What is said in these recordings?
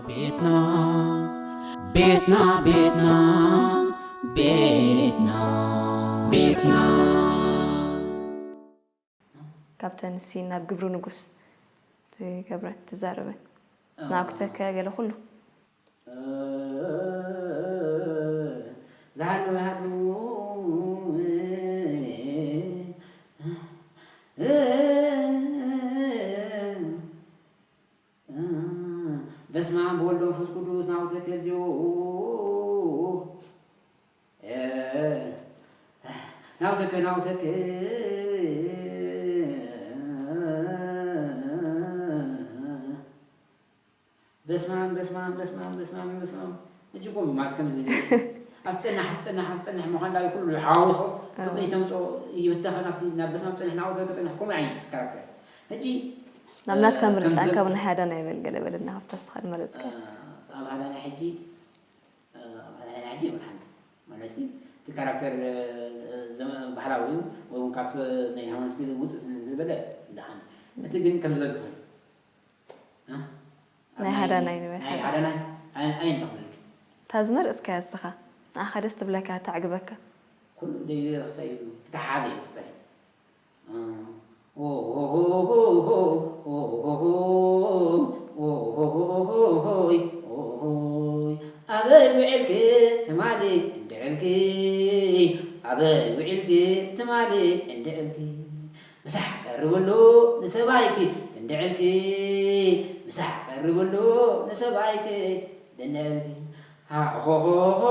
ቤትና ቤትና ቤትና ቤትና ቤትና ቤትና ካብተን ሲ ናብ ግብሪ ንጉስ ትገብረን ትዛረበን ናብክተከ ገለ ኩሉ ዝሃሉ ይሃሉ በስመ አብ ወወልድ ወመንፈስ ቅዱስ ናውተከ እግዚኦ ናውተከ ናውተከ በስማም በስማም በስማም በስማም በስማም እጅጎም ማት ከምዚ ኣብ ፀናሕ ኣብ ፀናሕ ኣብ ፀናሕ ምዃን ዳዊ ኩሉ ሓዋውሶ ዝቕይ ተምፅኦ ይብተኸ ናብቲ ናብ በስማም ፀንሕ ናውተከ ፀንሕ ከምኡ ዓይነት ካራክተር ሕጂ ናብ ናትካ ምርጫ ካብ ናይ ሓደ ናይ በል ገለ በለና ካብታ ስኻ ዝመረፅካ ኣብ ሃዳና ሕጂ ኣብ ሃዳና ሕጂ ይብል ሓንቲ ማለት እቲ ካራክተር ባህላዊ እዩ ወይ እውን ካብቲ ናይ ሃይማኖት ግዜ ውፅእ ዝበለ ድሓን እቲ ግን ከም ዘርግሑ ናይ ሃዳናይ ንበል ናይ ሃዳናይ ኣየንተኽልልክ ታዝመር እስከ እስኻ ንኣኻ ደስ ትብለካ ተዕግበካ ኩሉ ደይሳይ ተሓዘ ይወሳይ ኣበይ ውዒልኪ ትማሊ እንድዕልኪ ኣበይ ውዒልኪ ትማሊ እንድዕልኪ ምሳሕ ቀርብሉ ንሰብኣይኪ እንድዕልኪ ምሳሕ ቀርብሉ ንሰብኣይኪ እንድዕልኪ ሃሆሆሆ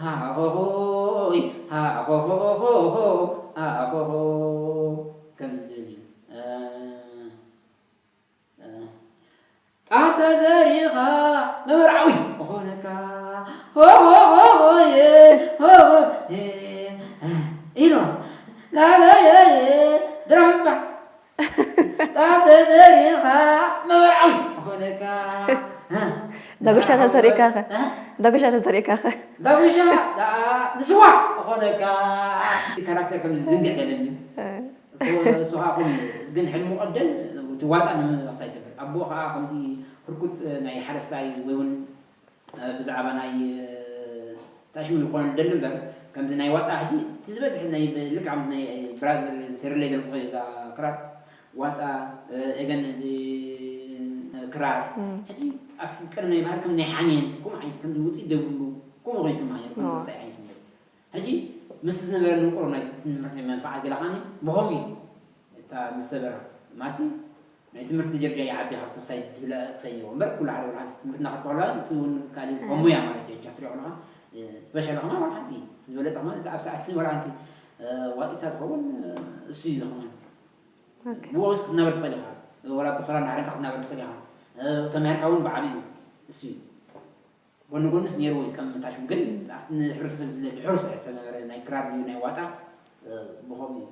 ሃሆሆይ ሃሆሆሆ ሃሆሆ ከምዚ ዝብል እዩ ጣፍ ተዘሪኻ መመርዓዊ ምኾነካ ሆሆሆሆየ ሆሆ ኢሎ ላለየየ ድራምባ ጣፍ ተዘሪኻ መመርዓዊ ምኾነካ ዳጉሻ ተዘሪእካ ኸ ዳጉሻ ተዘሪእካ ኸ ዳጉሻ ንስዋ ምኾነካ ካራክተር ከም ዝንግዕ ገለኒ እሱ ከዓ ከምኡ ግን ሕልሙ ቀደም ትዋጣ ንምሳይ ትብል ኣቦ ከዓ ከምዚ ህርኩት ናይ ሓረስታይ ወይ እውን ብዛዕባ ናይ ታሽሙ ዝኾነ ደል እምበር ከምዚ ናይ ዋጣ ሕጂ እቲ ዝበዝሕ ናይ ልክዕ ከምዚ ናይ ብራዘር ሴርለይ ዘልኩ እዛ ክራር ዋጣ ኤገን እዚ ክራር ሕጂ ኣብቲ ቀደም ናይ ባህል ከም ናይ ሓኔን ከምኡ ዓይነት ከምዚ ውፅኢት ዘይብሉ ከምኡ ኮይኑ ይስማዕ ነይሩ ከምዚ ዓይነት ሕጂ ምስ ዝነበረ ንቁር ናይ ትምህርቲ መንፈዓት ገለ ኸዓኒ ብኸምኡ እዩ እታ ምስ ሰበራ ማሲ ናይ ትምህርቲ ጀርጃ ይዓቢ ካብቲ ክሳይ ትብለ ክሳይ እምበር ኩሉ ሓደ ወላ ትምህርትና ክትበሃሉ እቲ እውን ካልእ ከሙያ ማለት እዩ ሕጂ ክትሪኦ ከለኻ ስፔሻል ከማ ወላ ሓንቲ ዝበለፀ ከማ ኣብ ሰዓት ወላ ሓንቲ ዋጢሳ ዝኸውን እሱ እዩ ዝኸውን ብኡ ውስ ክትናበር ትኽእል ኢኻ ወላ ብኽራ እናሕረንካ ክትናበር ትኽእል ኢኻ ተማሂርካ እውን ብዓብዩ እሱ እዩ ጎኒ ጎንስ ነይርዎ እዩ ከም ታሽሙ ግን ኣብቲ ንሕብረተሰብ ዝለ ሕሩስ ዝነበረ ናይ ክራር ድዩ ናይ ዋጣ ብኸምኡ እዩ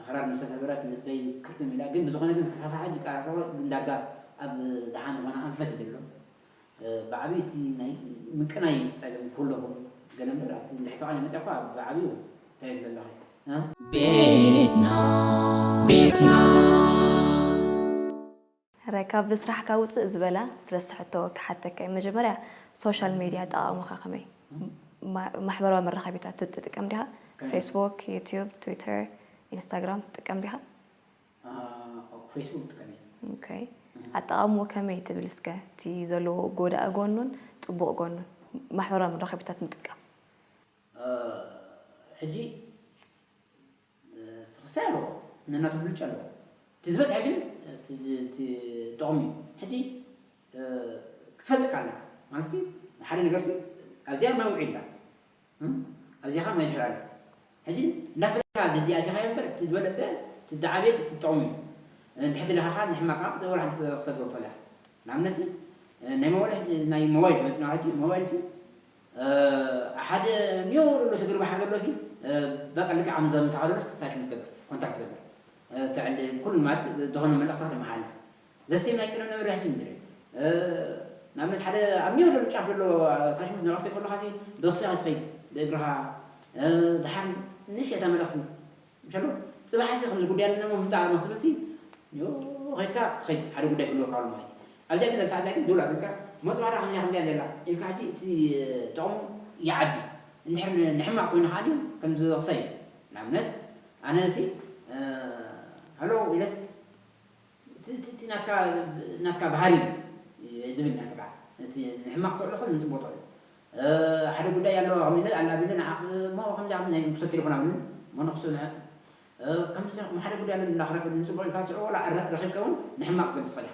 ክራር ምስ ተሰበረት ልበይ ክርትም ኢላ ግን ብዝኾነ ግን እስከ ሳሳ ሕጂ ቃራሰቦ እንዳጋ ኣብ ደሓን ዝኾነ ኣንፈት እዩ ዘሎ ብዓብዩ እቲ ናይ ምቅናይ ፀገም ኩለኹም ገለ እምበር ኣብቲ እንድሕር ተቓኒ መፅያ እኳ ብዓብዩ እንታይ ዘለኻ ቤትና ቤትና ሕራይ ካብ ስራሕካ ውፅእ ዝበላ ዝረስሐቶ ክሓተካ እዩ መጀመርያ ሶሻል ሜድያ ኣጠቓቕማኻ ከመይ ማሕበራዊ መራኸቢታት ትጥቀም ዲኻ ፌስቡክ ዩቱብ ትዊተር ኢንስታግራም ትጥቀም ዲኻ ፌስቡክ ትጥቀም ኦኬ ኣጠቓቕምኡ ከመይ ትብል እስከ እቲ ዘለዎ ጎዳኢ ጎኑን ፅቡቕ ጎኑን ማሕበራዊ መራኸቢታት ምጥቃም ሕጂ ትኽሳይ ኣለዎ ነናቱ ብልጫ ኣለዎ እቲ ዝበዝሐ ግን ጥቕሚ ሕጂ ክትፈልጥ ኣለካ ማለት ሓደ ነገር ኣብዚኣ ማይ ውዒላ ኣብዚኣ ማይ ዝሕር ኣሎ ሕጂ እንዳፈለካ ደዲ ኣቲኻ እምበር እቲ ዝበለፀ እቲ ዝዓበየስ እቲ ጥቕሚ እዩ እንድሕር ደለኻ ከዓ ንሕማቅ ከዓ ወላ ሓንቲ ክሰግሮ ፈለያ ንኣብነት ናይ ሞባይል ናይ ሞባይል ዝመፅና ሕጂ ሞባይል ሓደ ኒዮ ዘሎ ስግር ባሕር ዘሎ ሲ በቃ ልክዕ ከም ዘምሳኻ ዘሎ ታሽ ምትገብር ኮንታክት ትገብር ትዕልል ኩሉ ማለት ዝኾነ መልእኽታት ተመሓላልፍ ዘስቲም ናይ ቅነ ነብሪ ሕጂ ንርኢ ንኣብነት ሓደ ኣብ ኒዮ ዘሎ ጫፍ ዘሎ ታሽሙት ነባክተ ከለኻ ሲ ብኽስኻ ትኸይድ ብእግርኻ ድሓር ንእሽተታ መልእኽቲ ምሸሎ ፅባሕ ሲ ከምዚ ጉዳይ ኣለና ምምፃእ ንክትብል ሲ ኸይድካ ትኸይድ ሓደ ጉዳይ ክህልወካ ኣሎ ማለት እዩ ኣብዚኣ ግን ኣብሳዕዳ ግን ደውል ኣቢልካ መፅባዳ ከምዚኣ ከምዚኣ ዘላ ኢልካ ሕጂ እቲ ጥቕሙ ይዓቢ። እንድሕር ን- ንሕማቕ ኮይኑ ከዓኒ ከም ዝኽሰይ እዩ። ንኣብነት ኣነ እዚ ሃሎ ኢለስ እቲ ናትካ ናትካ ባህሪ እዩ ዝብል ናትካ እቲ ንሕማቕ ትውዕሎ ከም ንፅቡቕ ትውዕሎ ሓደ ጉዳይ ኣሎ ከም ኢለ ኣላ ቢለ ንዓኽ እሞ ከምዚ ኣብ ናይ ምክሰብ ቴሌፎን ኣብኒ እሞ ንክሱ ከም ሓደ ጉዳይ ኣሎ እንዳክረብ ንፅቡቕ ኢልካ ስዑ ወላ ረኺብካ እውን ንሕማቕ ትገልፅ ኸዳ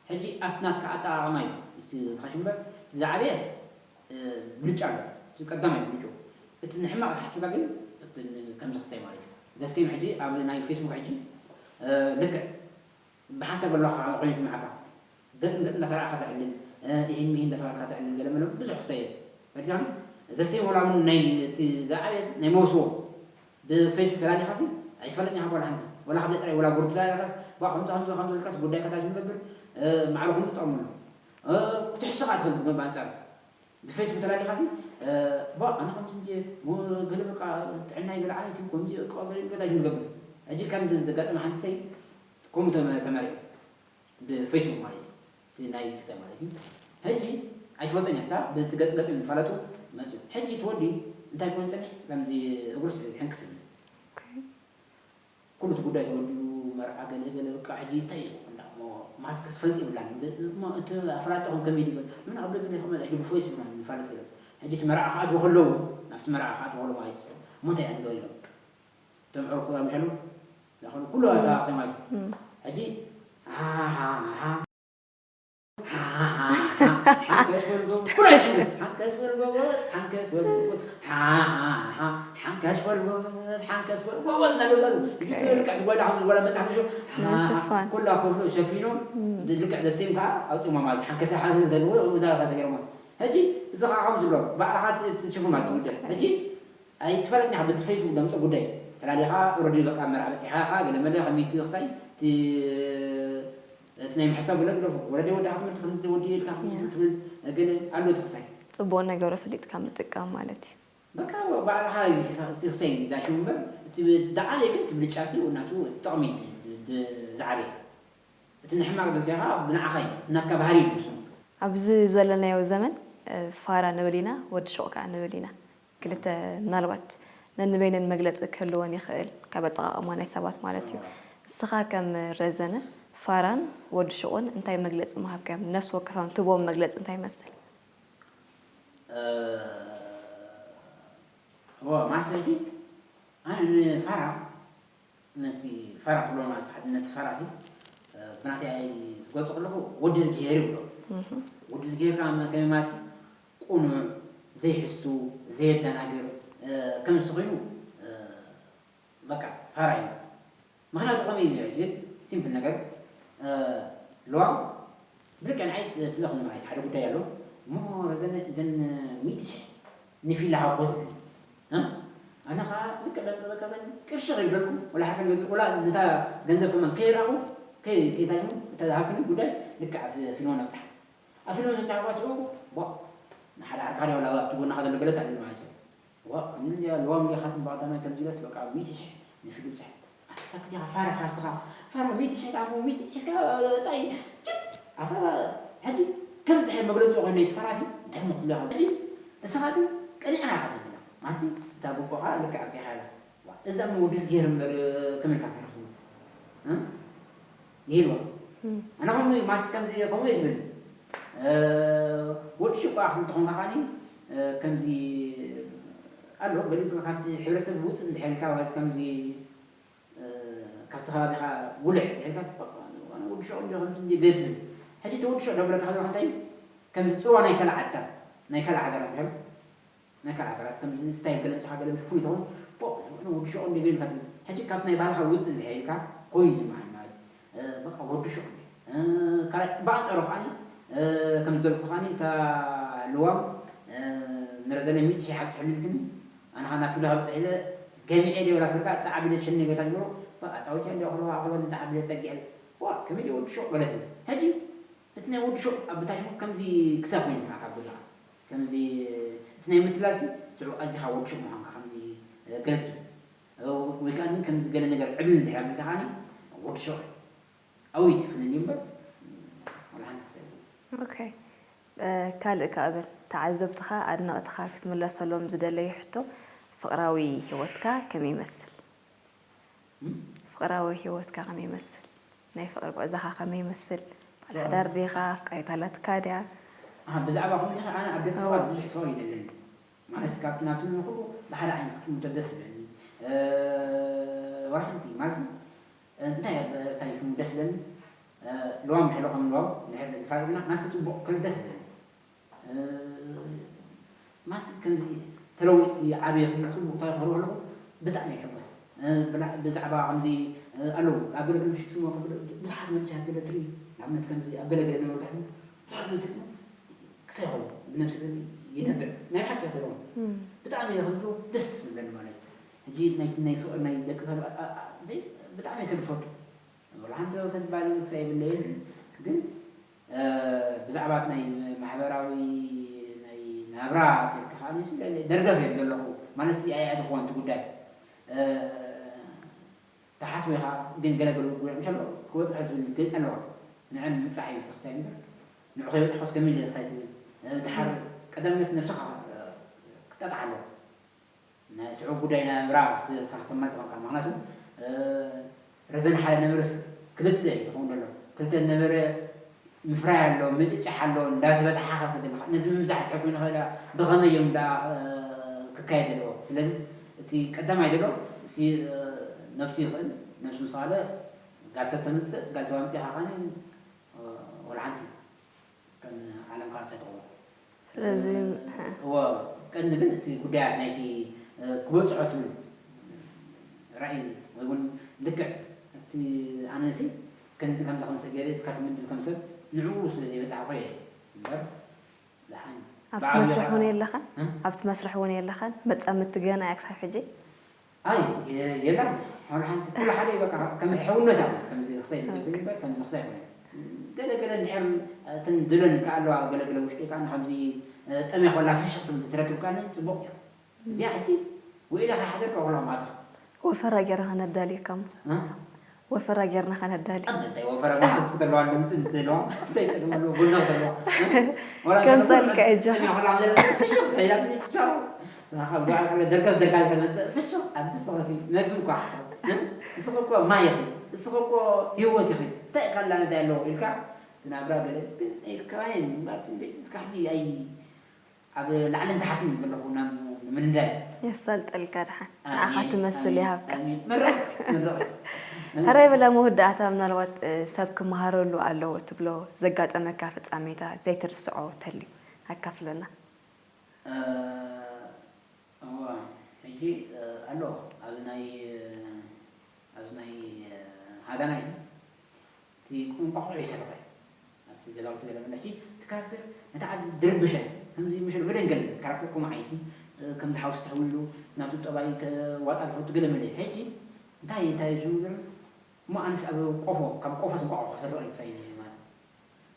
ሕጂ ኣብቲ ናትካ ኣጠቓቕማ እዩ እቲ ዝኸሽ እምበር እቲ ዝዓበየ ብልጫ ኣሎ እቲ ቀዳማይ ብልጭ እቲ ንሕማቕ ተሓስብካ ግን ከም ዝኽሰይ ማለት እዩ ዘሴም ሕጂ ኣብ ናይ ፌስቡክ ሕጂ ልክዕ ብሓንሳብ ኣለኻ ኮይኑ ስምዓካ ገጥ ገጥ እንዳተራእካ ተዕልል ይህን ምሂን እንዳተባልካ ተዕልል ገለ መለ ብዙሕ ክሰየ ፈሪታኒ ዘሴም ወላ እውን ናይ እቲ ዝዓበየ ናይ መውስቦ ብፌስቡክ ተላሊኻሲ ኣይትፈለጥኒ ካብ ጓል ሓንቲ ወላ ካብ ጥራይ ወላ ጉርዲ ተላሊኻስ ባ ከምዚ ከምዚ ከምዚ ኢልካስ ጉዳይ ከታች ንገብር ማዕረ ኩሉ ጠቕምሉ ክትሕስኻ ትኽእል ብኣንጻር ብፌስቡክ ተላሊኻሲ ባ ኣነ ከምዚ እንዲ ገለ በቃ ጥዕናይ ገለ ዓይነት እዩ ከምዚ በቃ ገለ ከታች ንገብር ሕጂ ከም ዘጋጠመ ሓንቲ ሰይ ከምኡ ተመሪዑ ብፌስቡክ ማለት እዩ እቲ ናይ ክሰ ማለት እዩ ሕጂ ኣይትፈልጦን እያ ሳ በቲ ገጽ ገጽ ንፋለጡ መጽኡ ሕጂ ትወዲ እንታይ ኮይኑ ጸኒሕ ከምዚ እግሩስ ሕንክስ ይብል ኩሉ እቲ ጉዳይ ተወዲኡ መርዓ ገለ ገለ በቃ ሕጂ እንታይ እዩ እንዳ እሞ ማለት ክትፈልጥ ይብላን እሞ እቲ ኣፈላልጣኹም ከመይ ይበል ምን ኣብ ደገ ከመ ሕጂ ብፌስቡክ ንፋለጥ ገለ ሕጂ እቲ መርዓ ክኣትዎ ከለዉ ናብቲ መርዓ ክኣትዎ ከለዉ ማለት እዩ እሞ እንታይ እያ ንገር ኢሎም እቶም ዕርኩ ምሸሉ ዳኸሉ ኩሉ ኣታ ሰማይ ሕጂ ሓሓሓ ሓንከስ በል ጎበዝ ኩሉ ኣይትሕንከስ ሓንከስ በል ጎበዝ ሓንከስ በል ጎበዝ ሓሓሓ ሓንከስ በል ጎበዝ ሓንከስ በል ጎበዝ እናደብላሉ ልክዕ ትጓዳ ከም ዝጓዳ መፅሓፍ ምሽ ንሽፋን ኩላ ኮፍሎ ሸፊኖም ልክዕ ዘሴም ከዓ ኣውፅማ ማለት ሓንከሰ ሓ ገርዎ እዛ ተሰገርማ ሕጂ እዚ ከዓ ከም ዝብሎ ባዕልኻ ትሽፉ ማለት ትውድእ ሕጂ ኣይትፈለጥኒ ካብ በቲ ፌስቡክ ደምፀ ጉዳይ ተላሊኻ ኦረዲ በቃ መርዓ በፂሓ ኢኻ ገለ መለ ከመይ እቲ ክሳይ እቲ እቲ ናይ ምሕሳብ ገለ ግደፎ ወረደ ወዳኻ ትምህርቲ ከም ወዲ ኢልካ ትብል ገለ ኣሎ እቲ ክሳይ ፅቡቕ ነገሩ ፈሊጥካ ምጥቃም ማለት እዩ በቃ ባዕልኻ እቲ ክሳይ ዛሽሙ እምበር እቲ ዝዓበየ ግን እቲ ብልጫ እቲ እናቱ ጥቕሚ ዝዓበየ እቲ ንሕማቕ ዝብልካ ብንዓኻ እዩ ናትካ ባህሪ እዩ ዝውስኑ ኣብዚ ዘለናዮ ዘመን ፋራ ንብል ኢና ወዲ ሹቕ ከዓ ንብል ኢና ክልተ ምናልባት ነንበይነን መግለፂ ክህልወን ይኽእል ካብ ኣጠቓቕማ ናይ ሰባት ማለት እዩ። ንስኻ ከም ረዘነ ፋራን ወዲ ሹቕን እንታይ መግለፂ ምሃብካዮም? ነፍሲ ወከፎም ትህብዎም መግለፂ እንታይ ይመስል? እወ ማሰ ሕጂ ኣነ ንፋራ ነቲ ፋራ ክብሎ ማለት ሓድነት ፋራ ሲ ብናተይ ዝገልፆ ከለኹ ወዲ ዝግሄር ይብሎ ወዲ ዝግሄር ከዓ ከመይ ማለት እዩ ቁኑዕ ዘይሕሱ ዘየደናግር ከምዚ ተኮይኑ በቃ ፋራ እዩ ምክንያቱ ከመይ እዩ ሕጂ ሲምፕል ነገር ለዋም ብልክዕ ንዓይ ትለኹ ማለት ሓደ ጉዳይ ኣሎ እሞ ረዘነ እዘን ሚእቲ ሽሕ ንፊላ ሃቦ ዝብል ኣነ ከዓ ልክዕ በቃ ቅርሺ ከይብለኩም ወላ ሓፈን ወላ ነታ ገንዘብ ከማን ከይረኣኹ ከይታይሙ እታ ዝሃብክኒ ጉዳይ ልክዕ ፊልሞን ኣብፅሓ ኣብ ፊልሞን ተፃሓ ስዑ ንሓደ ዓርካ ዲያ ወላ ኣብቲ ጎናካ ዘሎ ገለ ታዕልል ማለት እዩ ዋ ከምዚ እንዲያ ለዋም እንዲያ ካት በቃ ከማይ ከምዚ ኢለስ በቃ ሚእቲ ሽሕ ንፊልም ፅሕፍ ኣታ ክዲኻ ፋራ ካስኻ ፋራ ሚእቲ ሽሕ ዳሞ ሚእቲ ሒዝካ ጣይ ጅብ ኣታ ሕጂ ከም እንታይ መግለፂ ኮይኑ እቲ ፋራሲ እንታይ ሞ ክብሉ ሕጂ እስኻ ግን ቀኒዕካ ኢኻ ትብላ ማለት እታ ጉቦኻ ልክዕ ኣብዚኻ ኢላ እዛ ሞ ወዲ ዝገይር እምበር ከመይ ኢልካ ፋራ ክብሉ ይህልዋ ኣነ ከምኡ ማስ ከምዚ ከምኡ የድብል ወዲ ሽቋ ክንትኾንካ ካኒ ከምዚ ኣሎ ገሊኡ ካብቲ ሕብረተሰብ ውፅእ እንድሕር ኢልካ ወይ ከምዚ ካብቲ ከባቢኻ ውልሕ ድሕር ኢልካ ወዲ ሸቕ እንዲ ከምዚ እንዲ ገለ ትብል ሕጂ እቲ ወዲ ሸቕ ደብለካ ከለካ እንታይ እዩ ከምዚ ፅልዋ ናይ ካልእ ዓድታት ናይ ካልእ ሃገራት ምሸሉ ናይ ካልእ ሃገራት ከምዚ ስታይል ገለ ምፅኻ ገለ ምሽ ፍሉይ ትኸውን ወዲ ሸቕ እንዲ ገለ ኢልካ ትብል ሕጂ ካብቲ ናይ ባህልኻ ውፅእ እንድሕር ኢልካ ኮይኑ ዝመሃን ማለት እዩ በቃ ወዲ ሸቕ እንዲ ካልእ ብኣንፃሩ ከዓኒ ከም ዝበልኩ ከዓኒ እታ ልዋም ንረዘነ ሚእቲ ሺሕ ሓብቲ ሕልልክኒ ኣነ ከዓ ናብ ፊልም ካብ ፅሒለ ገሚዐ ደይ ወላ ፍርቃ እታ ዓቢለ ሸኒ ገታ ጅምሮ በቃ ፃዊት እንዲ ኣኽሎ ኣኽሎ እንታ ዓቢለ ፀጊዐ ዋ ከመይ ደይ ወዲ ሹቕ በለት ሕጂ እቲ ናይ ወዲ ሹቕ ኣብ ብታሽሙ ከምዚ ክሳብ ኮይኑ ዝማዕካ ኣብ ጎድኻ ከምዚ እቲ ናይ ምትላል ሲ ሽዑ ኣዚኻ ወዲ ሹቕ ምዃንካ ከምዚ ገለ ትብል ወይ ከዓ ግን ከምዚ ገለ ነገር ዕብል እንድሕር ኣቢልካ ከዓኒ ወዲ ሹቕ እዩ ኣብይ ትፍልል እዩ እምበር ወላ ሓንቲ ኦኬ። ካልእ ከ እብል፣ ተዓዘብትኻ ኣድነቕትኻ ክትምለሰሎም ዝደለዩ ሕቶ፣ ፍቕራዊ ህይወትካ ከመይ ይመስል? ፍቕራዊ ህይወትካ ከመይ ይመስል? ናይ ፍቕሪ ጉዕዞኻ ከመይ ይመስል? ባል ሓዳር ዲኻ? ኣፍቃሪት ኣላትካ ድያ? ብዛዕባ ከምዚ ከዓነ ኣብ ደቂ ሰባት ብዙሕ ፍቕሪ ይደለኒ ማለት ካብቲ ናብቲ ንኹሉ ብሓደ ዓይነት ክትምቶ ደስ ይብለኒ። ወላ ሓንቲ ማለት እንታይ እንታይ ይኹን ደስ ይብለኒ። ልዋም ሕሎ ከም ልዋም ንሕር ንፋቅና ናስቲ ፅቡቅ ክል ደስ ይብለኒ። ማስ ከምዚ ተለዊጥኪ ዓብኺ ፅቡቅ እንታይ ክህሉ ኣለኹ ብጣዕሚ ይሕጎስ። ብዛዕባ ከምዚ ኣለዉ ኣብ ገለገለ ምሽት ስሞ ብዙሓት መንእሰያት ገለ ትርኢ ንኣብነት ከምዚ ኣብ ገለገለ ነበሩ ትሕሉ ብዙሓት መንእሰያት ክሳይ ይኸውን ብነብሲ ይነብዕ ናይ ብሓቂ ሰለዎም ብጣዕሚ ከምዚ ደስ ዝብለኒ ማለት እዩ። ሕጂ ናይቲ ናይ ፍቅሪ ናይ ደቂ ሰብ ብጣዕሚ ሰብ ዝፈቱ ወላ ሓንቲ ሰብ ባል ክሳይ የብለይን ግን ብዛዕባ ናይ ማሕበራዊ ናይ ናብራ ተልካ ከዓ ደርገፍ እየ ዘለኹ ማለት እያ እያ ትኾን እቲ ጉዳይ ተሓስቡ ኢኻ ግን ገለገለ ጉዳይ ምሻሎ ክወፅዐ ዝብል ግን ኣለዋ ንዕን ምብፃሕ እዩ ተክስታይ እምበር ንዑ ከይበፅሐስ ከመይ ኢለ ክሳይ ትብል ድሓር ቀዳምነት ነብስኻ ክጣጣሕ ኣለዎ ናይ ስዑ ጉዳይ ናብራ ተማልጥ ኾንካ ምክንያቱ ረዘን ሓደ ነበረስ ክልተ እዩ ዝኸውን ዘሎ ክልተ ነበረ ምፍራይ ኣሎ ምጭጫሕ ኣሎ እንዳተበዛሓ ከከደ ነዚ ምብዛሕ ድሕር ኮይኑ ከዳ ብኸመይ እዮም ዳ ክካየድ ዘለዎ ስለዚ እቲ ቀዳማይ ዘሎ እቲ ነብሱ ይኽእል ነብሱ ምስ ኻለ ጋል ሰብ ተምፅእ ጋል ሰብ ኣምፅእ ካኻኒ ወላ ሓንቲ ከም ዓለም ካልሳይ ትኸውን ስለዚ እዎ ቀንዲ ግን እቲ ጉዳያት ናይቲ ክበፅሖ ትብል ራእይ ወይ እውን ልክዕ እቲ ኣነሲ ከምዚ ከምዚ ከምዚ ገይረ ኢልካ ትምድብ ከም ሰብ ንዕኡ ስለ ዘይበፃዕኮ እየ እምበር ዝሓን ኣብቲ መስርሕ እውን የለኻን ኣብቲ መስርሕ እውን የለኻን መፃምድቲ ገና እያ ክሳብ ሕጂ ኣይ የላን ሓንቲ ኩሉ ሓደ በቃ ከም ሕውነት ኣለ ከምዚ ክሳይ ትገብር እምበር ከምዚ ክሳይ ይኮነ ገለ ገለ እንድሕር እተን ድለን ከኣለዋ ገለ ገለ ውሽጢ ከዓ ከምዚ ጠምያ ኮላ ፍሽኽ ትብል ትረክብ ከዓ ፅቡቅ እያ እዚኣ ሕጂ ውዒለ ከይሓደርካ ኩላ ማታ ወፈራ ጌርና ከነዳልየካ እሞ ወፈራ ጌርና ከነዳሊ እንታይ ወፈራ መሓዝ ክትለዋ ድምፂ እንተለዋ እንታይ ፀገም ኣለዎ ጎና ተለዋ ከምፀልካ እየ ጃ ፍሽኽ ኢላ ትቻው ስኻ ብዱዓ ከለ ደርጋፍ ደርጋፍ ከመፅእ ፍሽኽ ኣንቲ ስኸሲ መግቢ እኳ ሓሳብ ንስኽ እኮ ማይ ኢኺ ንስኽ እኮ ህይወት ኢኺ እንታይ ካላ እንታይ ኣለዎ ኢልካ ትናብራ ገለ ግን ኢልካ እስካ ሕጂ ኣይ ኣብ ላዕልን ታሕትን ዘለኹ ናብ ምንዳይ የሳልጠልካ ድሓን ንዓኻ ትመስል ይሃብካ ምረቕ ምረቕ ሕራይ በላ መወዳእታ ምናልባት ሰብ ክመሃረሉ ኣለዎ ትብሎ ዘጋጠመካ ፍጻሜታት ዘይትርስዖ ተልዩ ኣካፍለና እዋ ሕጂ ኣሎ ኣብዚ ናይ ኣብዚ ናይ ሃገርና እዩ እቲ እንቋቑሖ ይሰርሖ ኣብቲ ገዛውቲ ገለ መለ ሕጂ እቲ ካራክተር ነታ ዓዲ ድርብሸ ከምዚ ምሸል በደንገል ካራክተር ከምኡ ዓይነት ከምዚ ሓውሲ ተሕዊሉ ናቱ ጠባይ ዋጣ ዝፈቱ ገለ መለ ሕጂ እንታይ እንታይ ዝምግር እሞ ኣንስ ኣብ ቆፎ ካብ ቆፎ ስንቋቑሖ ክሰርቕ እዩ ክሳይ ማለት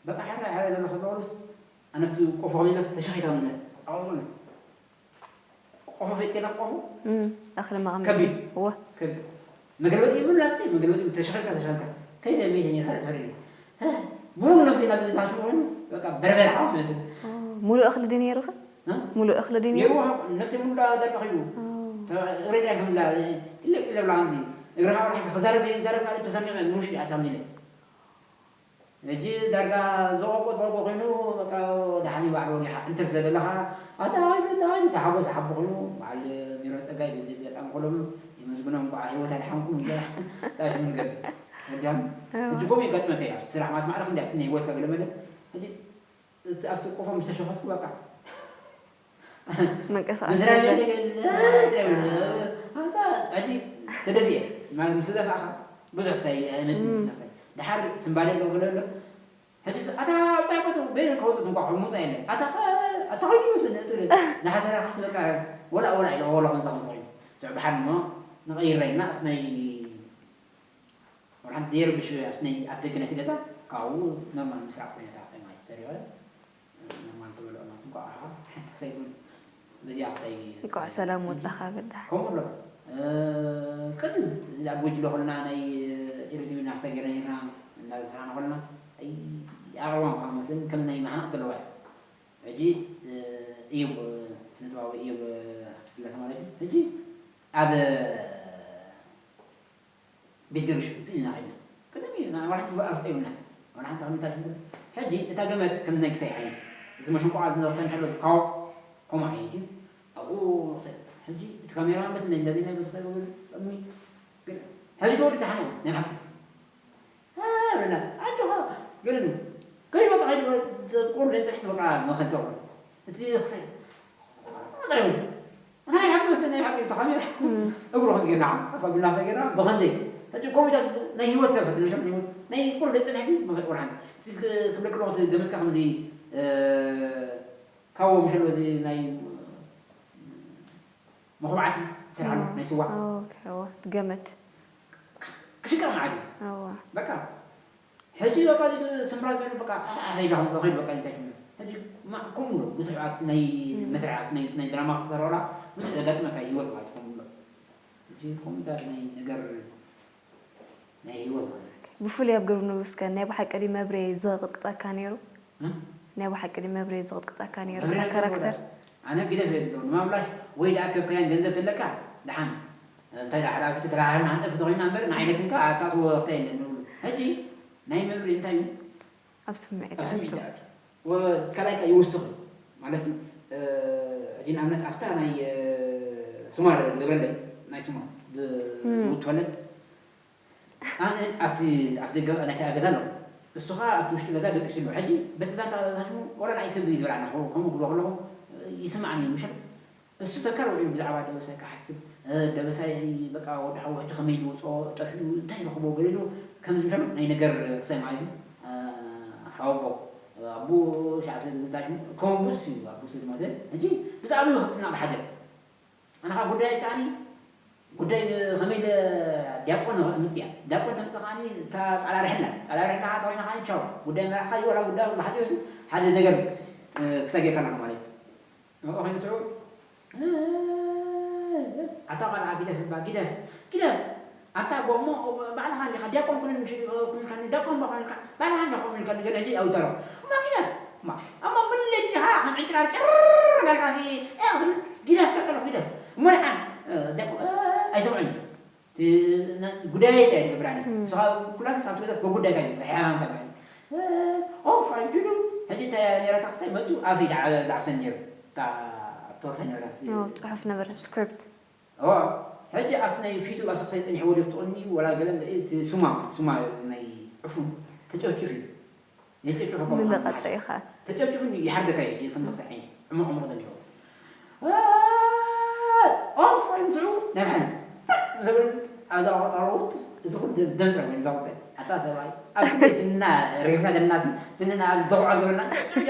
በቃ ሕራይ ሕራይ ዘሎ ከለውስ ኣነቲ ቆፎ ከሚለስ ተሸኺታ ምነ ኣውነ ቆፎ ፈይጥ ከላ ቆፎ እኽሊ መቐመጢ ከቢድ እወ ከቢድ መገልበጢ ይብሉ ላሲ መገልበጢ ተሸኺልካ ተሸኺልካ ከይደ ቤት እየ ፈርድ ፈርድ ብሙሉ ነብሲ ናብ ዝታችሁ ኮይኑ በቃ በርበር ዓወት መስል ሙሉእ እኽሊ ድዩ ነይሩኸ? ሙሉእ እኽሊ ድዩ ነይሩ? ነብሲ ሙሉ ዳርጋ ኺዱ እግረይ ጥራይ ከምላ ትልቅ ኢለ ብላ ከምዚ እግርኻ ወላ ክዛረብ ዘይዛረብ ማለት ተሰሚዐ ንውሽጢ ኣታምኒለ ሕጂ ዳርጋ ዘቆቆ ተቆቆ ኮይኑ በቃ ደሓን ባዕሉ ወጊሓ እንትን ስለ ዘለኻ ኣታ ሃይሉ ኣታ ሃይሉ ሰሓቦ ሰሓቦ ኮይኑ በዓል ቢሮ ፀጋይ በዚ ኣጋጣሚ ኩሎም የመስግኖም እንኳዕ ህይወት ኣድሓንኩም እንደ ጣሽ ምን ገብ ሕጃም ሕጂ ኮም የጋጥመካ እዩ ስራሕ ማለት ማዕረፍ እንዲ ኣብቲ ህይወትካ ገለ መለ ሕጂ ኣብቲ ቆፎ ምስ ተሸኸትኩ በቃ መንቀሳቐሲ ሕጂ ተደፊኤ ምስ ተደፋእካ ብዙሕ ሳይ ኣይመፅእ ሳይ ድሓር ስምባደ ዶ ገለ ኣሎ ሕጂ ኣታ ኣውፃይ ቦትኡ በይነ ከውፅእ እንኳ ሙፃ የለ ኣታ ኣታ ከይዱ ይመስለኒ እቲ ናሓተራ ክስበቃ ወላ ወላ ኢለ ወላ ከምዛ ከምዚ ኮይኑ ስዕ ብሓር እሞ ንቐይረና ናይ ወላ ሓንቲ ዘይረብሽ ኣብቲ ናይ ኣፍ ደገ ናይቲ ገዛ ካብኡ ኖርማል ምስራሕ ኮይነ እታ ክሳይ ማለት ተሪኸ ኖርማል ተበልዖ ናቱ እንኳ ሓንቲ ክሳይ ይኩን በዚኣ ክሳይ እንኳዕ ሰላም ወፃኻ በዳ ከምኡ ኣሎ ቅድም ኣብ ጎጅለ ኮልና ናይ ኢርድብና ክሳይ ገይረ ነርና እናበዝሓና ኮልና ኣይ ኣቕርቦም ካብ መስለኒ ከም ናይ ማሕናቕ ዘለዋ እያ። ሕጂ፣ እ፣ እዮብ፣ እ፣ ስነ ጥበባዊ እዮብ፣ እ፣ ሃብተስላሴ ማለት እዩ። ሕጂ ኣብ ቤት ገርግሽ ስኢልና ከይድና። ቀደም እዩ፣ ና-፣ ዋላ ሓንቲ ኣፍልጦ የብልና። ዋላ ሓንቲ ከምንታይ ሽንኩር። ሕጂ እታ ገመድ ከም ናይ ክሳይ ዓይነት። እዚ መሸንቆቓ ዝነርሰን ከሎ ዝካወ ከምኡ ዓይነት እዩ። ኣብኡ ክሳይ-፣ ሕጂ እቲ ካሜራ ማለት ናይ እንደዚህ ናይ ቤተሰብ ገመድ ጸሚ-፣ ግን ሕጂ ተወዲኡ ተሓኒቑ፣ ናይ ብሓቂ። እ፣ በላ፣ ኣጆኻ፣ ገረኒ። ከይዱ በቃ፣ ከይዱ፣ ቁሩብ ዘይጽንሕ በቃ፣ መኸንተው። እቲ ክሳይ፣ እንታይ ይብል? እንታይ ሓቂ መስለኒ፣ ናይ ሓቂ ተኻቢራ። እም። እግሩ ከም ጌርና፣ ኣፋ ቢልና ከጌርና፣ ብኸንደይ? ሕጂ ኮሚታት ናይ ህይወት ከፈት፣ ናይ ህይወት፣ ናይ ቁሩብ ዘይጽንሕሲ፣ መኸ-፣ ወላ ሓንቲ። እዚ ክ-፣ ክብለክ ኣለኹ፣ እቲ ገመትካ ከምዚ፣ እ፣ ካብኡ ምሸሎ እዚ ናይ መኹባዕቲ ስራሕ ኣሎ፣ እዋ። ናይ ስዋ። ኦኬ፣ እዋ። ገመድ። ክሽቀል ማለት እዩ። እዋ። በቃ። ሕጂ በቃ እዚ ስምራ ዝበለ በቃ፣ ኣሕ፣ ኣሕ ኢልካ ከምዚ ከይዱ በቃ እንታይ ሽሙ። ሕጂ ማ-፣ ከምኡ ኣሎ። ብዙሕ ኣብቲ ናይ እም። መስርሕ፣ ኣብቲ ናይ፣ ናይ ድራማ ክትሰርሖ ብዙሕ ዘጋጥመካ ህይወት ማለት ከምኡ ኣሎ። ሕጂ ከምኡታት ናይ ነገር ናይ ህይወት ማለት እዩ። ብፍሉይ ኣብ ግርብ ንጉስ ከ ናይ ብሓቂ ድዩ መብሬ ዝቕጥቅጠካ ነይሩ? እም? ናይ ብሓቂ ድዩ መብሬ ዝቕጥቅጠካ ነይሩ? መብሬ እታ ነገር ካራክተር? ወላ-፣ ኣነ ግደፍ የብሎ። ንማምላሽ ወይ ደኣ ከብካያን ገንዘብ ተለካ፣ ደሓን። እንታይ ደኣ ሓላፊ ተተላሃልና፣ ኣንጠፊ ተኾይና እምበር፣ ንዓይ ለክንካ ኣታትዎ ክሳይ የለን ንብሉ። ሕጂ ናይ መብሬ እንታይ እዩ? ኣብ ስምዒት ኣብ ስምዒት ኣቱ። ኣቱ። ወ-፣ ካልኣይ ከኣ ይውስኽ እዩ። ማለት፣ እ፣ ሕጂ ንኣብነት ኣብታ ናይ፣ እ፣ ሱማር ዝገብረለይ፣ ናይ ሱማር ዝ-፣ እም። ዝውትፈለይ፣ ኣነ ኣብቲ ኣፍ ደገ ናይታ ገዛ ኣለኹ። እሱ ኸኣ ኣብቲ ውሽጢ ገዛ ደቂሱ ኣሎ። ሕጂ በቲ ዛንታ ሽሙ ቆሎ ንዓይ ክብዲ ይበልዓና፣ ከምኡ፣ ከምኡ ክብሎ ከለኹ ይስምዓኒ እዩ። ምሸት እሱ ተካል ውዒሉ ብዛዕባ ደበሳይ ክሓስብ፣ እ፣ ደበሳይ በቃ ወዲ ሓዉ ሕጂ ከመይ ኢሉ ይወፅኦ፣ ጠፊኡ፣ እንታይ ይረኽቦ፣ ገለ ኢሉ ከምዚ ምሸት ናይ ነገር ክሳይ ማለት እዩ። እ፣ ሓወቦ፣ እ፣ ኣቦ ሻዕ ስለ ዝመታ ሽሙ፣ ከምኡ ብዙስ እዩ፣ ኣቦ ስለ ዝሞተ፣ ሕጂ ብዛዕባኡ ክጭነቕ ዝሓድር። ኣነ ኸዓ ጉዳይ ከኣኒ፣ ጉዳይ ከመይ ኢለ ዲያቆን ምጽእ እያ። ዲያቆን ተምጽእ ከኣኒ፣ እታ ጻዕዳ ርሕላ፣ ጻዕዳ ርሕላ ኸዓ ተኾይና ከኣኒ ቻው። ጉዳይ መርዓ ኸዓ እዩ፣ ዋላ ጉዳይ ብሓጺሩሲ ሓደ ነገር፣ እ፣ ክሳይ ጌርካ ኣለኻ ማለት እዩ። ኣብኡ ኸይኑ ስዑ፣ እ፣ ኣታ ቐልዓ ግደፍ እባ፣ ግደፍ፣ ግደፍ። ኣታ እቦ እሞ ባዕልኻ እንዲኻ ዲያቆን ኩነኒ፣ ምሽ-፣ ኩንካኒ፣ ዲያቆን እባ ኩነልካ፣ ባዕልኻ እንዲኻ ኩነልካ፣ ንገለ ሕጂ ኣውተሮ። እሞ ግደፍ፣ እሞ፣ እሞ ምን ለይቲ ኢኻ ከም ዕንጭራር ጭር እናልካሲ፣ እ፣ ክትብል፣ ግደፍ፣ በቃ፣ ግደፍ። እሞ ደሓን፣ እ፣ ዲያቆን፣ እ፣ ኣይሰምዑን እዩ። እቲ ነ-፣ ጉዳይ እንታይ እዩ ዝገብር ኣነ? እም። ንስኻ ኩላን ኣብቲ ገዛስ በጉዳይካ እዩ፣ ሕያባንካ ማለት እዩ። እ፣ ኦፍ፣ ኣይትዱ። ሕጂ እንታይ እያ ነይራታ ክሳይ መፅኡ ኣፍ እዩ ደዓ-፣ ደዓብሰን ነይሩ። እታ ኣብቲ ክሳይ ነበረ፣ ኣብቲ ኦ፣ ጽሑፍ ነበረ፣ ስክሪፕት። እዋ፣ ሕጂ ኣብቲ ናይ ፊቱ ኣብ ሰክሳይ ጸኒሕዎ ድዩ ክትቕኒ፣ ወላ ገለ እምበር እቲ ሱማ፣ ሱማ ናይ ዕፉን ተጨፍጭፍ እዩ። ናይ ጨፍጭፍ እኮ ዝነቐጸ እዩ ኸኣ። ተጨፍጭፍ እዩ፣ ይሓርደካ እዩ፣ ከም ሰክሳይ ዓይነት። ዕሙቕ ዕሙቕ ደሊዎ። እ፣ ኦፍ፣ ኣይምስዑ፣ ናይ ብሓይሊ። ታክ! ምስ በለን፣ ኣብዛ ኣቕረቡት፣ እዚ ኩሉ ደም፣ ደም ጥራሕ ኮይኑ፣ እዛ ክልተ። ኣታ ሰብኣይ፣ ኣብ ክንደይ ስንና ረጊፍና ዘለና ሲ፣ ስንና ኣብዚ ደቑዖ ዝገበረና፣ ጨፍጭፍ እዩ።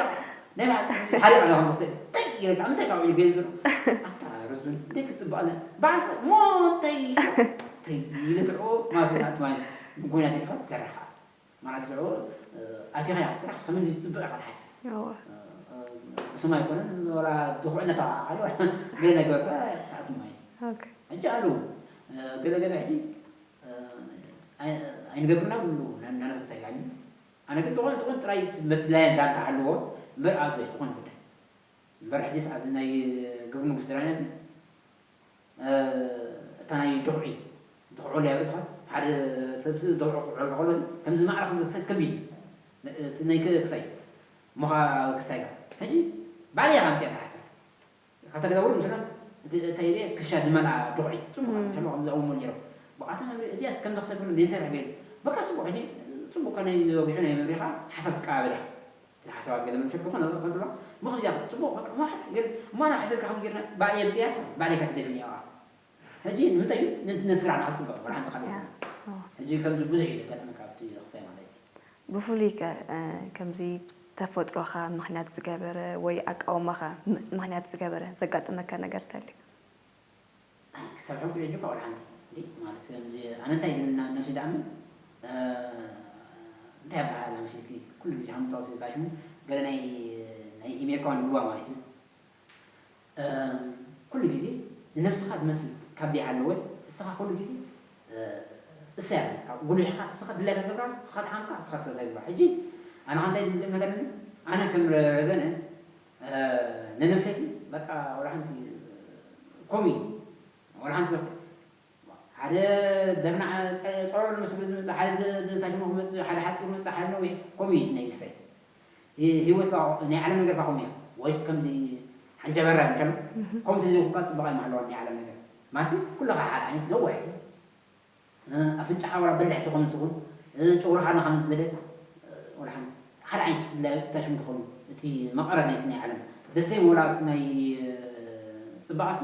ናይ ብሓ-፣ ሓሪቕ ኣሎ፣ ከም ተኽሰ፣ ጠይ ይረዳ፣ እንታይ ካብ ኢሉ ገይሩ ዘሎ? ኣታ ርዙን፣ እንታይ ክትጽብቕ ኣለ? በዓል ፈ-፣ ሞ፣ እንታይ፣ እንታይ ኢለ ስርዖ፣ ማሰናት ማለት፣ ጎይና ተሪፋ ትሰርሕ ኸኣ። ማለት ስርዖ፣ እ፣ ኣቲኻ ኢኻ ስራሕ፣ ከመይ ዝጽብቕ ኢኻ ትሓስብ? እወ። እ፣ እ፣ ስም ኣይኮነን፣ ወላ ድኹዕነት ኣኻሊ፣ ወላ ገለ ነገር ከ ትኣቱ ማለት እዩ። ኦኬ። ሕጂ ኣለዉ፣ እ፣ ገለ ገለ ሕጂ፣ እ፣ ኣይ-፣ ኣይንገብርና ብሉ፣ ና-፣ ናነብሳ ኢላኒ። ኣነ ግን ዝኾነ ዝኾነ ጥራይ መድላየን ዛንታ ሃልዎ እምበር ኣትወ ዝኾነ ጉዳይ። እምበር ሕጂስ ኣብ ናይ ግብሪ ንጉስ ጥራይ ነቲ፣ እ፣ እታ ናይ ድኹዒ፣ ድኹዑ ለያ ብለስኻ፣ ሓደ ሰብ ሲ ድኹዑ ክውዕል ከሎ ሲ፣ ከምዚ ማዕረ ከም ሰብ ከቢድ እዩ። ነ-፣ እቲ ናይ ክ-፣ ክሳይ፣ እሞ ኸዓ ክሳይ ጋር። ሕጂ ባዕለይ እየ ኣምፅኣ ተሓሰብ። ካብታ ገዛ ውርድ ምስ ኢልናስ፣ እቲ፣ እንታይ ኢለ፣ ክሻ ዝመልኣ ድኹዒ፣ ጽቡቕ እም። ከሎ ከምዚ ኣውሞ ነይሮም። ብኣታ መብርሂ እዚኣስ ከምዚ ክሰብር ዘይሰርሕ ገይሩ። በቃ ጽቡቕ፣ ሕጂ ጽቡቕ ከ ናይ ወጊሑ ናይ መብርሂኻ ሓሳብ ትቀባበል ኢኻ። እቲ ሓሳባት ገለ መንሸት ብኾነ ከብሎ፣ ምኽንያት ጽቡቕ፣ በቃ፣ ማሕ-፣ ግን እሞ ኣነ ሓሲብካ ከም ጌርና፣ ባዕለይ የምጽያ፣ ባዕለይ ከትደፊን እያ። ሕጂ ንምንታይ እዩ? ን-፣ ንስራሕና ክትጽበቕ፣ ወላ ሓንቲ ካልእ ያ። የለን። ኦ። ሕጂ ከምዚ ብዙሕ እዩ ዘጋጥመካ ኣብቲ ክሳይ ማለት እዩ። ብፍሉይ ከ፣ እ፣ ከምዚ ተፈጥሮኻ ምኽንያት ዝገበረ ወይ ኣቃውማኻ ም-፣ ምኽንያት ዝገበረ ዘጋጠመካ ነገር ተልዩ? ኣይ፣ ክሳብ ሕጂ እኳ ወላ ሓንቲ። እንዴ፣ ማለት ከምዚ፣ ኣነ እንታይ ይብል ና-፣ ነብሲ ደኣ እሞ፣ እ፣ እንታይ ይበሃል መሲልኪ? ኩሉ ግዜ ከም ተወስደ ሽሙ፣ ገለ ናይ፣ ናይ ኣሜሪካውያን ይብልዋ ማለት እዩ። እ፣ ኩሉ ግዜ ንነብስኻ ትመስል ካብ ዘይሃለወ፣ እስኻ ኩሉ ግዜ፣ እ፣ እሳ እያ ትመስልካ። ጉሉሕኻ እስኻ ድላይካ ትገብራ፣ እስኻ ትሓምካ፣ እስኻ ትገብራ። ሕጂ ኣነ ከ እንታይ ዝብል እምነት ኣለኒ? ኣነ ከም ረዘነ፣ እ፣ ንነብሰይሲ በቃ ወላ ሓንቲ ከምኡ እዩ። ወላ ሓንቲ ነብሰይ ሓደ ደፍናዕ ጸ-፣ ጸሎል ምስ ዝብል ዝመጽእ፣ ሓደ ደ-፣ ደ-፣ ታሽሞ ክመጽእ፣ ሓደ ሓጺር ክመጽእ፣ ሓደ ነዊሕ፣ ከምኡ እዩ ናይ ክሳይ። ሂ-፣ ህይወት ከኣ ናይ ዓለም ነገር ከኣ ከምኡ እያ። ወይ ከምዚ ሓንጃበራ ይምሰሉ። ከምቲ ዘይኮንካ ጽባቐ ኣይምሃለዋን ናይ ዓለም ነገር። ማሲ ኩልኻ ሓደ ዓይነት ነዋሕቲ። እ፣ ኣፍንጫኻ ወላ በላሕ ትኾን ትኹን፣ እ፣ ጨጉርኻ ንኸም ዝደለ፣ እ፣ ወላ ሓንቲ ሓደ ዓይነት ለ-፣ ታሽም ትኾኑ። እቲ መቐረት ናይቲ ናይ ዓለም። The same ወላ ኣብቲ ናይ፣ እ፣ ጽባቐሲ፣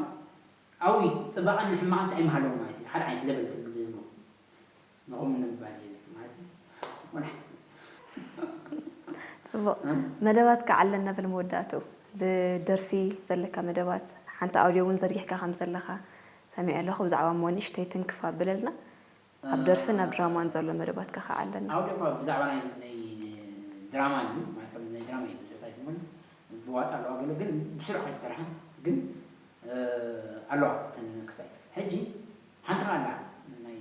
ኣዊ ጽባቐን ሕማቕንሲ ኣይምሃለውን ማለት እዩ። ሓደ ዓይነት ለበል ትብል ዝህልዎ። ንኸምኡ ንምባል እየ ማለት እዩ። ወላ ጽቡቕ። እ? መደባትካ ዓለና በል መወዳእትኡ። ብደርፊ ዘለካ መደባት፣ ሓንቲ ኣውድዮ እውን ዘርጊሕካ ከም ዘለኻ ሰሚዐ ኣለኹ። ብዛዕባ እሞ ንእሽተይ ትንክፍ ኣብለልና። ኣብ ደርፍን ኣብ ድራማን ዘሎ መደባትካ ከዓ ኣለና። ኣውድዮ እኳ ብዛዕባ ናይ፣ ናይ ድራማ እዩ፣ ማለት ከም ናይ ድራማ እዩ ብዙሕ ኣይኮነን። ብዋጣ ኣለዋ ገለ፣ ግን ብስሩዕ ከይተሰርሐ ግን፣ እ፣ ኣለዋ እተን ክስታይ። ሕጂ ሓንቲ ከኣ ኣላ፣ ናይ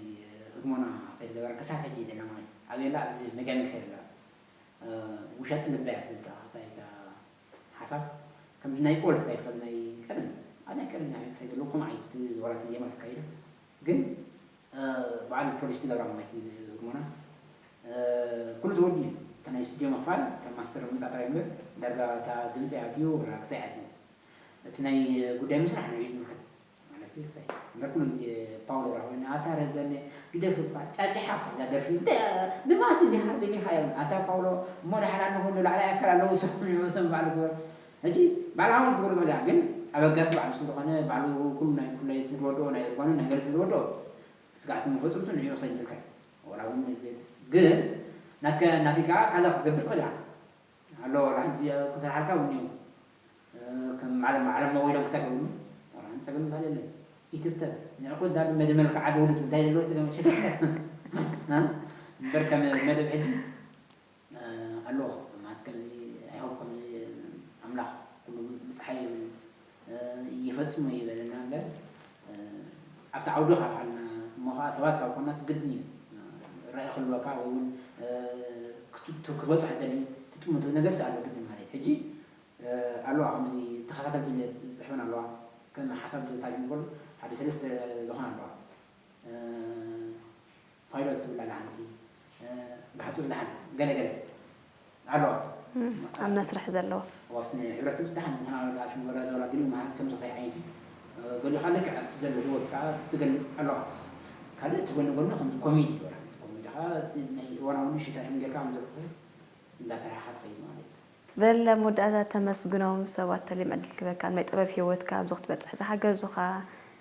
ህድሞና ሰይድ ገበረ ክሳብ ሕጂ ዘላ ማለት እዩ። ኣበይ ኣላ? ኣብዚ ሜጋ ሚክስ ኣላ። እ፣ ውሸጢ ልበይ እያ ትብል እታ ክስታይ እታ ሓሳብ። ከምዚ ናይ ኦልድ ስታይል፣ ከም ናይ ቀደም፣ ኣብ ናይ ቀደም ናይ ክስታይ ዘለዉ ከምኡ ዓይነት ዋላ እቲ ዜማ ተካይዶ። ግን፣ እ፣ በዓል ፖሊስ ትገብራ ማለት እዩ ህድሞና። እ፣ ኩሉ ተወዲኡ እዩ። እታ ናይ ስቱድዮ ምኽፋል፣ እታ ማስተር ምምጻእ ጥራይ እምበር፣ ዳርጋ እታ ድምጺ ኣትዩ፣ ወላ ክስታይ ኣትዩ። እቲ ናይ ጉዳይ ምስራሕ ንዕኡ እዩ ዝምልከት። ማለት እዩ ክስታይ። እምበር ኩሉ ግዜ ፓውሎ ራሆይና፣ ኣታ ረዘነ፣ ግደፍ እባ፣ ጫጭሓ እኮ እዛ ደርፊ። ደ-፣ ንባስ እንዲኻ ደሊኻ እዮም። ኣታ ፓውሎ፣ እሞ ደሓን ኣለኹ፣ ንላዕላይ ኣካል ኣለዉ፣ ስርሑ ንዕኡ ሰም በዓል ግበር። ሕጂ፣ በዓል ሃውን ክትገብሮ ትኽእል ኢኻ፣ ግን ኣበጋሲ ባዕሉ ስለ ዝኾነ፣ ባዕሉ ኩሉ ናይ ብፍላይ ስለ ዝወድኦ፣ ናይ እርጋኑ፣ ናይ ገለ ስለ ዝወድኦ፣ ስጋዕቲ መፈጸምቱ ንዕኡ ክሳይ ዝምልከት። ወላ እውን ግን ናትከ-፣ ናትካ ካዛ ክትገብር ትኽእል ኢኻ። ኣሎ፣ ወላ ሓንቲ ክሰርሓልካ እውን እዩ። እ፣ ከም ዓለም፣ ዓለም ሞባይሎም ክሳብ ይብሉ፣ ወላ ሓንቲ ጸገም ዝበሃል የለን። ይትብተብ። ንዕኹ ዳር መደመልካ ዓዲ ውሉድ እንታይ ዘለዎ ጸገም ሽፍተ። እ? እምበር ከም መደብ ሕጂ፣ እ፣ ኣሎ። ማለት ከምዚ፣ I hope ከምዚ ኣምላኽ ኩሉ ምጽሓይ ይብል። እ፣ ይፈጽሞ ይበለና እምበር፣ እ፣ ኣብቲ ዓውዲ ካብ ሓልና እሞ ኸዓ ሰባት ካብ ኮናስ ግድን እዩ። እ፣ ራእይ ክህልወካ ወይ እውን፣ እ፣ ክት-፣ ክትበጽሖ ትደሊ ትጥምቶ ነገርስ ኣሎ ግድን ማለት እዩ። ሕጂ፣ እ፣ ኣለዋ ከምዚ ተኸታተልቲ ጽሕፈን ኣለዋ። ከም ሓሳብ ዝታጅ ንበሉ ሓደ ሰለስተ ዝኾና ኣለዋ። እ፣ ፓይሎት ትብል ኣላ ሓንቲ፣ እ፣ ብሓጺሩ ደሓን ገለ ገለ ኣለዋ። እም፣ ኣብ መስርሕ ዘለዋ። ወስኒ ሕብረተሰብ ደሓን ምዃና ወላ ሽም ወረዳ ወላ ገሊኡ መሃር ከም ዝኸይ ዓይነት እዩ። እ፣ ገሊኡ ከዓ ልክዕ ኣብቲ ዘሎ ህይወት ከዓ ትገልጽ ኣለዋ። ካልእ እቲ ጎኒ ጎኒ ከም ኮሜዲ ይበሃል። ኮሜዲ ከዓ እቲ ናይ እዋናዊ ንእሽታ ሽም ጌርካ ከም ዘለኹ እንዳሰርሓኻ ትኸይድ ማለት እዩ። በል ኣብ መወዳእታ ተመስግኖም ሰባት ተልዮም ዕድል ክበካ ናይ ጥበብ ህይወትካ ኣብዚ ክትበጽሕ ዝሓገዙኻ፣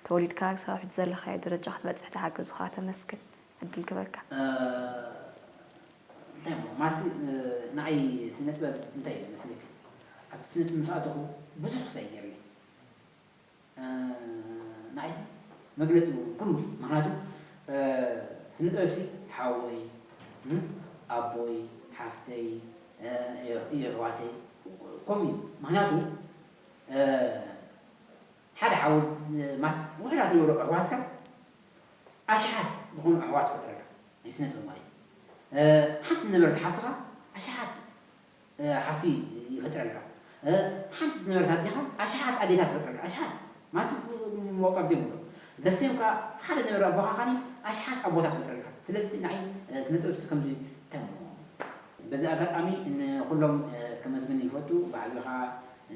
ተወሊድካ ክሳብ ሕጂ ዘለኻዮ ደረጃ ክትበጽሕ ዝሓገዙኻ ተመስግን። ዕድል ክበካ። እ፣ እንታይ እሞ፣ ማሲ፣ እ፣ ንዓይ ስነ ጥበብ እንታይ እዩ መስለኪ? ኣብቲ ስነ ጥበብ ምስ ኣተኹ ብዙሕ ክሳይ ገይርኒ። እ፣ ንዓይሲ መግለጺ እውን ኩሉ፣ ምኽንያቱ፣ እ፣ ስነ ጥበብሲ ሓወይ፣ እ፣ ኣቦይ፣ ሓፍተይ፣ እ፣ የሕዋተይ፣ ከምኡ እዩ። ምኽንያቱ፣ እ፣ ሓደ ሓው፣ እ፣ ማስ ውሑዳት ነበሩ ኣሕዋትካ፣ ኣሽሓት ዝኾኑ ኣሕዋት ፈጥረልካ። ናይ ስነ ጥበብ ማለት እዩ። እ፣ ሓንቲ ነበረት ሓፍትኻ፣ ኣሽሓት፣ እ፣ ሓፍቲ ይፈጥረልካ። እ፣ ሓንቲ ዝነበረት ኣዴኻ፣ ኣሽሓት ኣዴታት ፈጥረልካ። ኣሽሓት ማለት መቑጸር ዘይብሉ። ዘሴም ከኣ ሓደ ነበረ ኣቦኻ ኻኒ፣ ኣሽሓት ኣቦታት ፈጥረልካ። ስለዚ ንዓይ፣ እ፣ ስነ ጥበብ ከምዚ ተሞ። በዚ ኣጋጣሚ ንኹሎም፣ እ፣ ከመስግን ይፈቱ። ባዕልኻ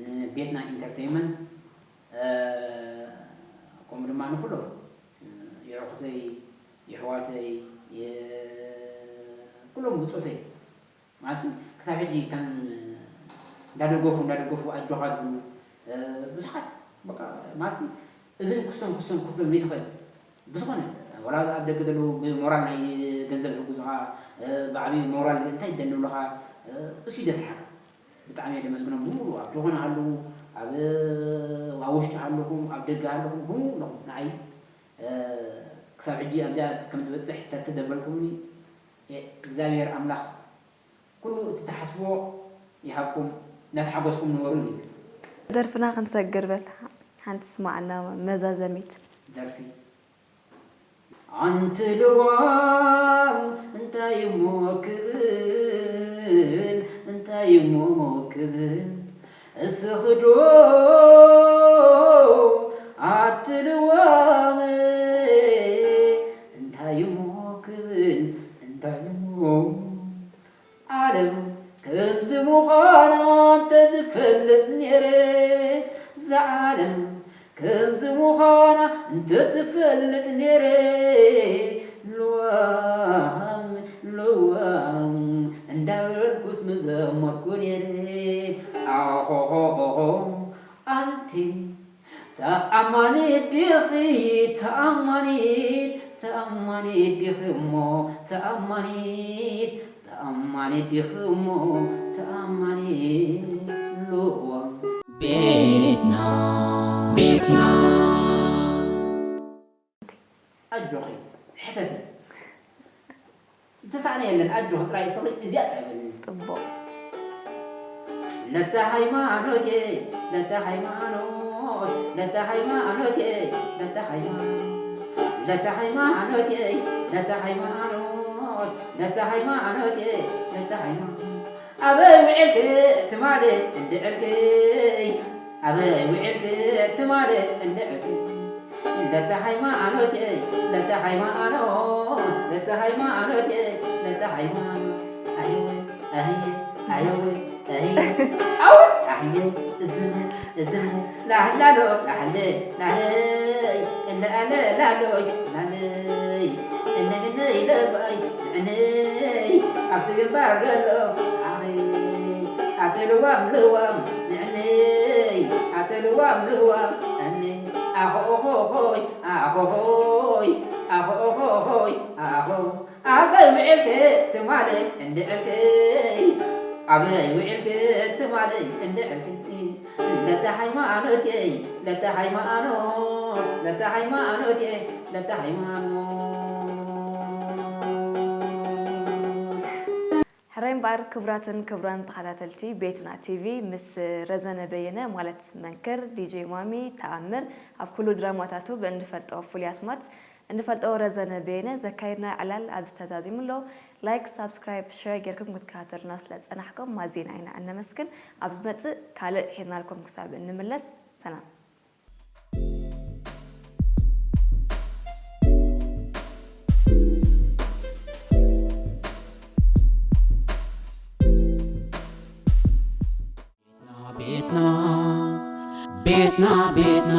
ንቤትና ኢንተርቴይንመንት፣ እ፣ ከምኡ ድማ ንኹሎም፣ እ፣ የዕኹተይ፣ የሕዋተይ፣ የ-፣ ኩሎም ብጾተይ፣ ማለትሲ፣ ክሳብ ሕጂ ከም እንዳደገፉ፣ እንዳደገፉ፣ ኣጆኻ ዝብሉ፣ እ፣ ብዙሓት፣ በቃ፣ ማለትሲ፣ እዝን ክስቶን፣ ክስቶን፣ ክስቶን ዘይትኽእል። ብዝኾነ፣ ወላ ኣብ ደገ ዘለዉ ብሞራል ናይ ገንዘብ ዝሕግዙኻ፣ እ፣ ብዓብዪ ሞራል እንታይ ይደልብሉኻ፣ እ፣ እሱ እዩ ደስሓካ። ብጣዕሚ እየ ደመስግኖም ብምሉኡ፣ ኣብ ዝኾነ ሃለዉ፣ ኣብ፣ ኣብ ውሽጢ ሃለኹም፣ ኣብ ደገ ሃለኹም፣ ብምሉኹም ንዓይ፣ እ፣ ክሳብ ሕጂ ኣብዚኣ ከም ዝበጽሕ ተተደበልኩምኒ፣ እ፣ እግዚኣብሔር ኣምላኽ ኩሉ እቲ ትሓስብዎ ይሃብኩም፣ እናተሓጎስኩም ንበሩ ይብል። ደርፍና ክንሰግር በል፣ ሓንቲ ስማዕና መዛዘሚት። ደርፊ። ኣንቲ ልዋም እንታይ እሞ ክብል፣ እንታይ እሞ ክብል እስኽዶ ኣትልዋም፣ እንታይ እሞ ክብል እንታይ እሞ ዓለም ከምዚ ምዃና እንተዝፈልጥ ነይረ፣ እዛ ዓለም ከምዚ ምዃና እንተትፈልጥ ነይረ፣ ልዋም ልዋም እንዳበልኩስ ምዘመርኩ ነይረ። ኣኾኾኾኾ ኣንቲ ተኣማኒት ዲኺ? ተኣማኒት፣ ተኣማኒት ዲኺ እሞ? ተኣማኒት፣ ተኣማኒት ዲኺ እሞ? ተኣማኒት ልዋም። ቤትና፣ ቤትና። ኣጆኺ፣ ሕተቲ። ዝተሳእነ የለን፣ ኣጆኺ ጥራይ ስኺ እዚኣ ጥራይ በልኒ። ጽቡቕ። ለተ ሃይማኖቴ፣ ለተ ሃይማኖት፣ ለተ ሃይማኖቴ፣ ለተ ሃይማኖት፣ ለተ ሃይማኖቴ፣ ለተ ሃይማኖት፣ ለተ ሃይማኖቴ፣ ለተ ሃይማኖት። ኣበይ ውዒልኪ ትማሊ እንድዕልኪ? ኣበይ ውዒልኪ ትማሊ እንድዕልኪ? ለተ ሃይማኖቴ፣ ለተ ሃይማኖት፣ ለተ ሃይማኖቴ፣ ለተ ሃይማኖት። ኣየወ፣ ኣየ፣ ኣየወ፣ ኣየ፣ ኣው፣ ኣየ፣ እዝነ፣ እዝነ፣ ላህላሎ፣ ላህለ፣ ላህለይ፣ እለ ኣለ፣ ላሎይ፣ ላለይ፣ እነግነይ፣ ለባይ፣ ንዕነይ፣ ኣብቲ ግንባር ዘሎ፣ ኣኺ፣ ኣተ ልዋም፣ ልዋም፣ ንዕነይ፣ ኣተ ልዋም፣ ልዋም፣ ንዕነይ፣ ኣኾ፣ ኦኾ፣ ኾይ፣ ኣኾ፣ ኾይ፣ ኣኾ፣ ኦኾ፣ ኾይ፣ ኣኾ። ኣበይ ውዒልኪ ትማሊ እንድዕልኪ? ኣበይ ውዒልኪ ትማሊ እንድዕልኪ? ለተ ሃይማኖቴ፣ ለተ ሃይማኖት፣ ለተ ሃይማኖቴ፣ ለተ ሃይማኖት። ሕራይ እምበኣር ክቡራትን ክቡራን ተኸታተልቲ ቤትና ቲቪ፣ ምስ ረዘነ በየነ ማለት መንክር፣ ዲጄ ማሚ፣ ተኣምር፣ ኣብ ኩሉ ድራማታቱ ብእንፈልጦ ፍሉይ ኣስማት እንፈልጦ ረዘነ በየነ ዘካየድና ዕላል ኣብዚ ተዛዚሙ ኣሎ። ላይክ፣ ሳብስክራይብ፣ ሸር ጌርኩም ክትከታተሉና ስለ ዝጸናሕኩም ኣዚና ኢና እነመስግን። ኣብ ዝመጽእ ካልእ ሒዝናልኩም ክሳብ እንምለስ ሰላም። ቤትና፣ ቤትና፣ ቤትና።